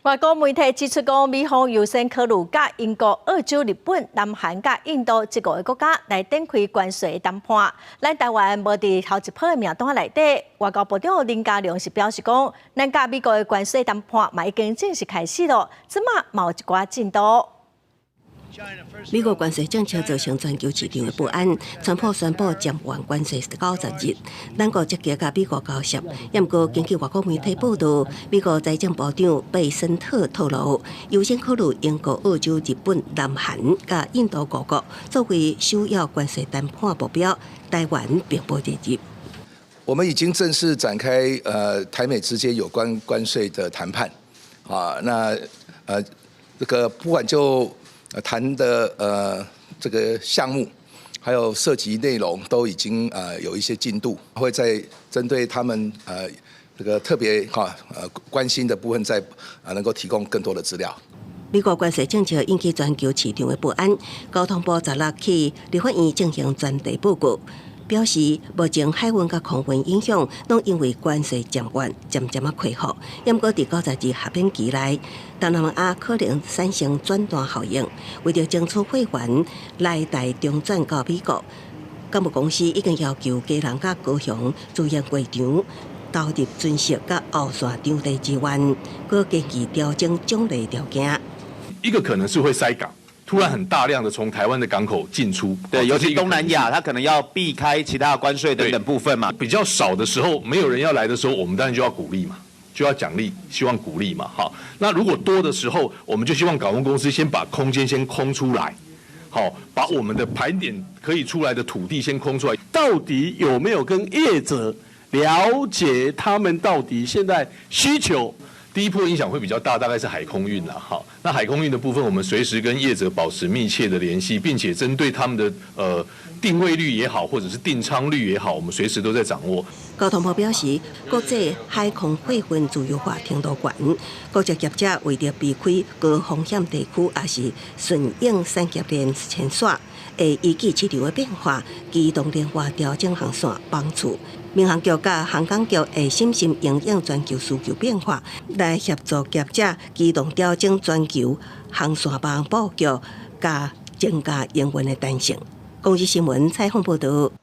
外國媒體指出講，美方優先考慮佮英國、澳洲、日本、南韓佮印度這五个國家來展開關稅談判。咱台灣無佇頭一波的名單內底。外交部長林佳龍是表示講，咱佮美國的關稅談判嘛已經正式開始囉，這馬嘛有一寡進度。美國關稅政策造成全球市場的不安，川普宣布減緩關稅90日，咱國積極佮美國交涉。毋過根據外國媒體報道，美國財政部長貝森特透露，優先考慮英國、澳洲、日本、南韓佮印度五國作為首要關稅談判目標，台灣並無列入。我們已經正式展開台美之間有關關稅的談判，啊，那這個不管就談的這個項目，還有涉及內容都已經有一些進度，會再針對他們這個特別哈關心的部分，再能夠提供更多的資料。美國關稅政策引起全球市場的不安，交通部十六去立法院進行專題報告，表示目前海運佮空運影響，攏因為關稅漸緩，漸漸仔恢復。毋過佇90日豁免期內，東南亞可能產生轉單效應，為著爭取貨源來台中轉到美國，港務公司已經要求基隆佮高雄資源櫃場投入巡視佮後線場地資源，閣建議調整獎勵條件。一個可能是會塞港。突然很大量的從台灣的港口進出，對，尤其東南亞，它可能要避開其他關稅等等部分嘛。比較少的時候，沒有人要來的時候，我們當然就要鼓勵嘛，就要獎勵，希望鼓勵嘛，好。那如果多的時候，我們就希望港務公司先把空間先空出來，好，把我們的盤點可以出來的土地先空出來。到底有沒有跟業者了解他們到底現在需求？第一波影響會比較大，大概是海空運啦，哈。那海空運的部分，我們隨時跟業者保持密切的聯繫，並且針對他們的訂位率也好，或者是訂艙率也好，我們隨時都在掌握。交通部表示，國際海空貨運自由化程度懸，國際業者為著避開高風險地區，抑是順應產業鏈遷徙，會依據市場的變化，機動靈活調整航線班次。民航局佮航港局會審慎因應全球需求變化，來協助業者機動調整全球航線網布局，佮增加營運的彈性。公視新聞採訪報導。